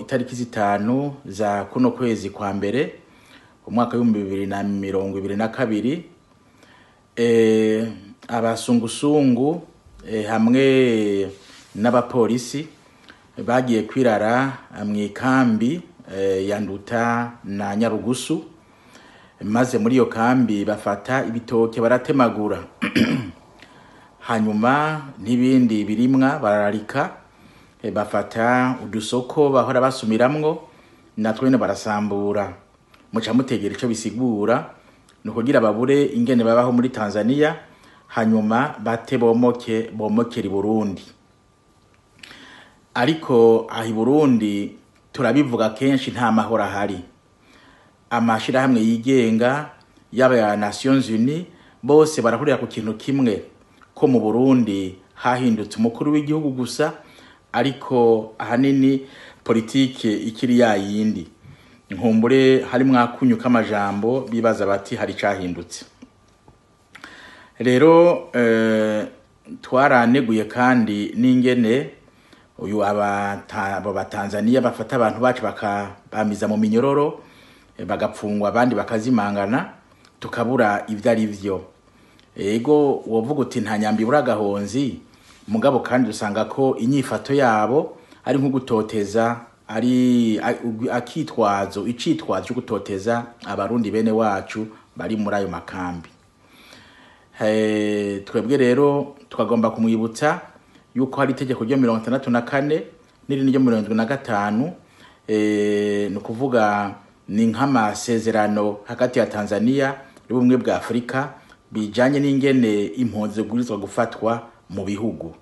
Itariki 5 za kuno kwezi kwa mbere umwaka w'2022, abasungusungu hamwe n'abapolisi bagiye kwirara mw'ikambi ya Nduta na Nyarugusu, maze muri iyo kambi bafata ibitoke baratemagura, hanyuma n'ibindi birimwa barararika, bafata udusoko bahora basumiramwo natwo nyene barasambura. Muca mutegera ico bisigura: ni ukugira babure ingene babaho muri Tanzania, hanyuma bate bomoke bomokera i Burundi. Ariko aho i Burundi turabivuga kenshi, nta mahoro ahari. Amashirahamwe yigenga, yaba ya Nations Unies, bose barahurira ku kintu kimwe, ko mu Burundi hahindutse umukuru w'igihugu gusa, ariko ahanini politike ikiri ya yindi. Nkumbure harimwo akunyu k'amajambo, bibaza bati hari icahindutse. Rero twaraneguye kandi n'ingene uyu abo Batanzaniya bafata abantu bacu bakabamiza mu minyororo, bagapfungwa, abandi bakazimangana, tukabura ivyo ari vyo. Ego, wovuga uti nta nyambi ibura agahonzi, mugabo kandi usanga ko inyifato yabo ari nko gutoteza, ari akitwazo, icitwazo cyo gutoteza Abarundi bene wacu bari muri ayo makambi. Twebwe rero tukagomba kumwibutsa yuko hari itegeko ryo 64 n'irindi ryo 75, ni ukuvuga ni nk'amasezerano hagati ya Tanzania n'Ubumwe bwa Afurika bijanye n'ingene impunzi zibwirizwa gufatwa mu bihugu.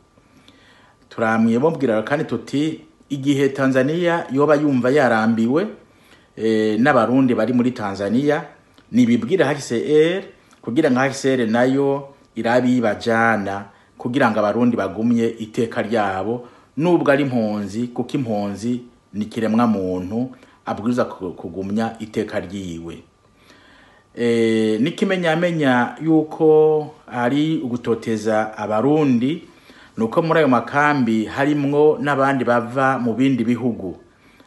Turamwibabwira kandi tuti igihe Tanzania yoba yumva yarambiwe n'Abarundi bari muri Tanzania, nibibwira HCR kugira ngo HCR nayo irabe ibajana, kugira ngo Abarundi bagumye iteka ryabo nubwo ari impunzi, kuko impunzi ni kiremwa muntu abwirizwa kugumya iteka ryiwe. N'ikimenyamenya yuko ari ugutoteza Abarundi nuko muri ayo makambi harimwo n'abandi bava mu bindi bihugu,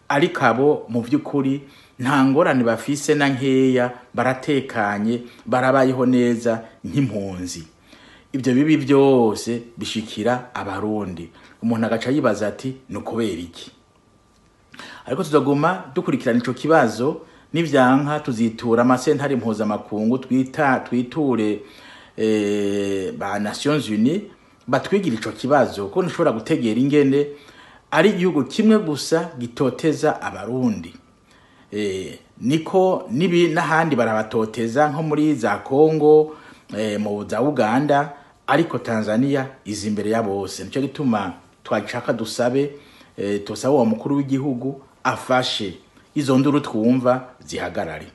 ariko abo mu vy'ukuri nta ngorane bafise na nkeya, baratekanye, barabayeho neza nk'impunzi. Ibyo bibi byose bishikira Abarundi, umuntu agaca yibaza ati ni ukubera iki? Ariko tuzaguma dukurikirana ico kibazo, nivyanka tuzitura amasentare mpuzamakungu, twita twiture ba Nations Unies batwigira ico kibazo, ko ntushobora gutegera ingene ari igihugu kimwe gusa gitoteza Abarundi. Niko nibi n'ahandi barabatoteza, nko muri za Congo, mu za Uganda, ariko Tanzania iza imbere ya bose. Nico gituma twashaka dusabe, tusabe uwo mukuru w'igihugu afashe izo nduru twumva zihagarare.